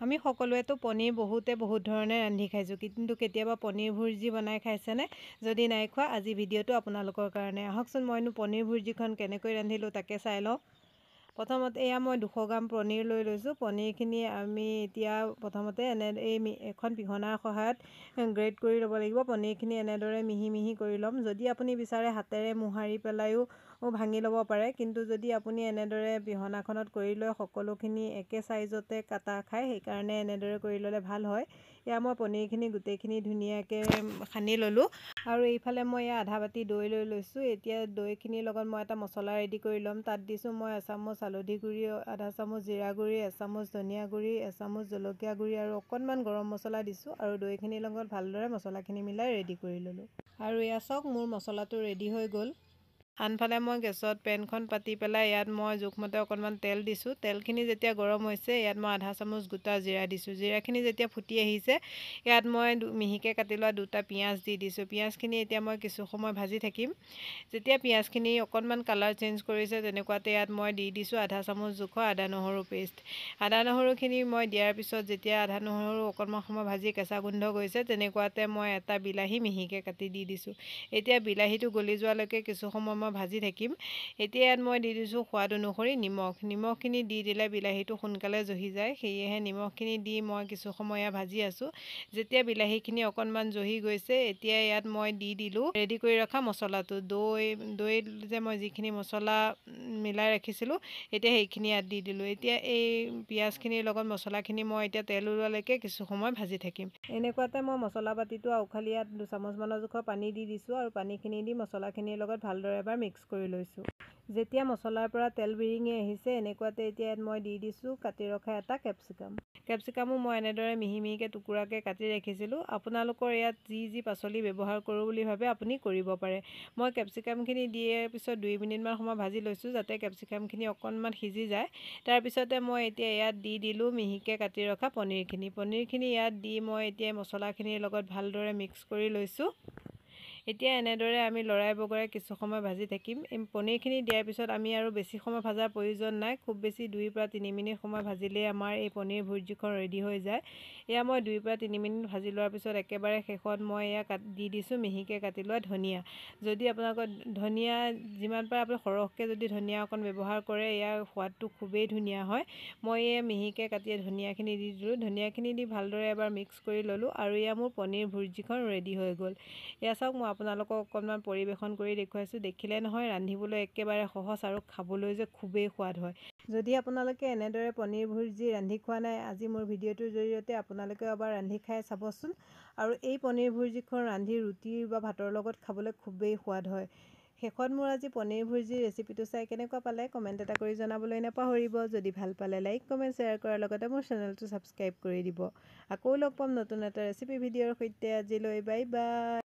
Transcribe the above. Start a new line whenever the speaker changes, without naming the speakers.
আমি সকলোৱেতো পনীৰ বহুতে বহুত ধৰণে ৰান্ধি খাইছোঁ, কিন্তু কেতিয়াবা পনীৰ ভুৰ্জি বনাই খাইছেনে? যদি নাই খোৱা, আজি ভিডিঅ'টো আপোনালোকৰ কাৰণে। আহকচোন, মইনো পনীৰ ভুৰ্জিখন কেনেকৈ ৰান্ধিলোঁ তাকে চাই লওঁ। প্ৰথমতে এয়া মই 200 গ্ৰাম পনীৰ লৈ লৈছোঁ। পনীৰখিনি আমি এতিয়া প্ৰথমতে এনে এই এখন পিহনাৰ সহায়ত গ্ৰেট কৰি ল'ব লাগিব। পনীৰখিনি এনেদৰে মিহি মিহি কৰি ল'ম। যদি আপুনি বিচাৰে হাতেৰে মোহাৰি পেলাইও ভাঙি ল'ব পাৰে, কিন্তু যদি আপুনি এনেদৰে পিহনাখনত কৰি লৈ সকলোখিনি একে চাইজতে কাটা খায়, সেইকাৰণে এনেদৰে কৰি ল'লে ভাল হয়। এয়া মই পনীৰখিনি গোটেইখিনি ধুনীয়াকৈ সানি ল'লোঁ। আৰু এইফালে মই এয়া আধা বাতি দৈ লৈ লৈছোঁ। এতিয়া দৈখিনিৰ লগত মই এটা মছলা ৰেডি কৰি ল'ম। তাত দিছোঁ মই এচামুচ হালধি গুড়ি, আধা চামুচ জিৰা গুড়ি, এচামুচ ধনিয়া গুড়ি, এচামুচ জলকীয়া গুড়ি আৰু অকণমান গৰম মছলা দিছোঁ। আৰু দৈখিনিৰ লগত ভালদৰে মছলাখিনি মিলাই ৰেডি কৰি ল'লোঁ। আৰু এয়া চাওক, মোৰ মছলাটো ৰেডি হৈ গ'ল। আনফালে মই গেছত পেনখন পাতি পেলাই ইয়াত মই জোখমতে অকণমান তেল দিছোঁ। তেলখিনি যেতিয়া গৰম হৈছে, ইয়াত মই আধা চামুচ গোটা জিৰা দিছোঁ। জিৰাখিনি যেতিয়া ফুটি আহিছে, ইয়াত মই মিহিকৈ কাটি লোৱা দুটা পিঁয়াজ দি দিছোঁ। পিঁয়াজখিনি এতিয়া মই কিছু সময় ভাজি থাকিম। যেতিয়া পিঁয়াজখিনি অকণমান কালাৰ চেঞ্জ কৰিছে, তেনেকুৱাতে ইয়াত মই দি দিছোঁ আধা চামুচ জোখৰ আদা নহৰু পেষ্ট। আদা নহৰুখিনি মই দিয়াৰ পিছত যেতিয়া আদা নহৰু অকণমান সময় ভাজি কেঁচা গোন্ধ গৈছে, তেনেকুৱাতে মই এটা বিলাহী মিহিকৈ কাটি দি দিছোঁ। এতিয়া বিলাহীটো গলি যোৱালৈকে কিছু সময় মই ভাজি থাকিম। এতিয়া ইয়াত মই দি দিছোঁ সোৱাদ অনুসৰি নিমখ। নিমখখিনি দি দিলে বিলাহীটো সোনকালে জহি যায়, সেয়েহে নিমখখিনি দি মই কিছু সময় ইয়াত ভাজি আছোঁ। যেতিয়া বিলাহীখিনি অকণমান জহি গৈছে, এতিয়া ইয়াত মই দি দিলোঁ ৰেডি কৰি ৰখা মছলাটো। দৈ যে মই যিখিনি মছলা মিলাই ৰাখিছিলোঁ, এতিয়া সেইখিনি ইয়াত দি দিলোঁ। এতিয়া এই পিঁয়াজখিনিৰ লগত মছলাখিনি মই এতিয়া তেল ওলোৱালৈকে কিছু সময় ভাজি থাকিম। এনেকুৱাতে মই মছলা বাতিটো আউখালি ইয়াত দুচামুচমানৰ জোখৰ পানী দি দিছোঁ আৰু পানীখিনি দি মছলাখিনিৰ লগত ভালদৰে এবাৰ মিক্স কৰি লৈছোঁ। যেতিয়া মছলাৰ পৰা তেল বিৰিঙি আহিছে, এনেকুৱাতে এতিয়া ইয়াত মই দি দিছোঁ কাটি ৰখা এটা কেপচিকাম। কেপচিকামো মই এনেদৰে মিহি মিহিকৈ টুকুৰাকৈ কাটি ৰাখিছিলোঁ। আপোনালোকৰ ইয়াত যি যি পাচলি ব্যৱহাৰ কৰোঁ বুলি ভাবে আপুনি কৰিব পাৰে। মই কেপচিকামখিনি দিয়াৰ পিছত 2 মিনিটমান সময় ভাজি লৈছোঁ, যাতে কেপচিকামখিনি অকণমান সিজি যায়। তাৰপিছতে মই এতিয়া ইয়াত দি দিলোঁ মিহিকৈ কাটি ৰখা পনীৰখিনি। পনীৰখিনি ইয়াত দি মই এতিয়া মছলাখিনিৰ লগত ভালদৰে মিক্স কৰি লৈছোঁ। এতিয়া এনেদৰে আমি লৰাই বগৰাই কিছু সময় ভাজি থাকিম। এই পনীৰখিনি দিয়াৰ পিছত আমি আৰু বেছি সময় ভজাৰ প্ৰয়োজন নাই। খুব বেছি 2ৰ পৰা 3 মিনিট সময় ভাজিলেই আমাৰ এই পনীৰ ভুৰ্জিখন ৰেডি হৈ যায়। এয়া মই 2ৰ পৰা 3 মিনিট ভাজি লোৱাৰ পিছত একেবাৰে শেষত মই এয়া দি দিছোঁ মিহিকৈ কাটি লোৱা ধনিয়া। যদি আপোনালোকৰ ধনিয়া যিমান পাৰে আপুনি সৰহকৈ যদি ধনিয়া অকণ ব্যৱহাৰ কৰে, ইয়াৰ সোৱাদটো খুবেই ধুনীয়া হয়। মই এয়া মিহিকৈ কাটি ধনিয়াখিনি দি দিলোঁ। ধনিয়াখিনি দি ভালদৰে এবাৰ মিক্স কৰি ল'লোঁ আৰু এয়া মোৰ পনীৰ ভুৰ্জিখন ৰেডি হৈ গ'ল। এয়া চাওক, মই আপোনালোকক অকণমান পৰিৱেশন কৰি দেখুৱাইছোঁ। দেখিলে নহয়, ৰান্ধিবলৈ একেবাৰে সহজ আৰু খাবলৈ যে খুবেই সোৱাদ হয়। যদি আপোনালোকে এনেদৰে পনীৰ ভুৰ্জি ৰান্ধি খোৱা নাই, আজি মোৰ ভিডিঅ'টোৰ জৰিয়তে আপোনালোকেও এবাৰ ৰান্ধি খাই চাবচোন। আৰু এই পনীৰ ভুৰ্জিখন ৰান্ধি ৰুটি বা ভাতৰ লগত খাবলৈ খুবেই সোৱাদ হয়। শেষত মোৰ আজি পনীৰ ভুৰ্জিৰ ৰেচিপিটো চাই কেনেকুৱা পালে কমেণ্ট এটা কৰি জনাবলৈ নাপাহৰিব। যদি ভাল পালে লাইক, কমেণ্ট, শ্বেয়াৰ কৰাৰ লগতে মোৰ চেনেলটো ছাবস্ক্ৰাইব কৰি দিব। আকৌ লগ পাম নতুন এটা ৰেচিপি ভিডিঅ'ৰ সৈতে। আজিলৈ বাই বাই।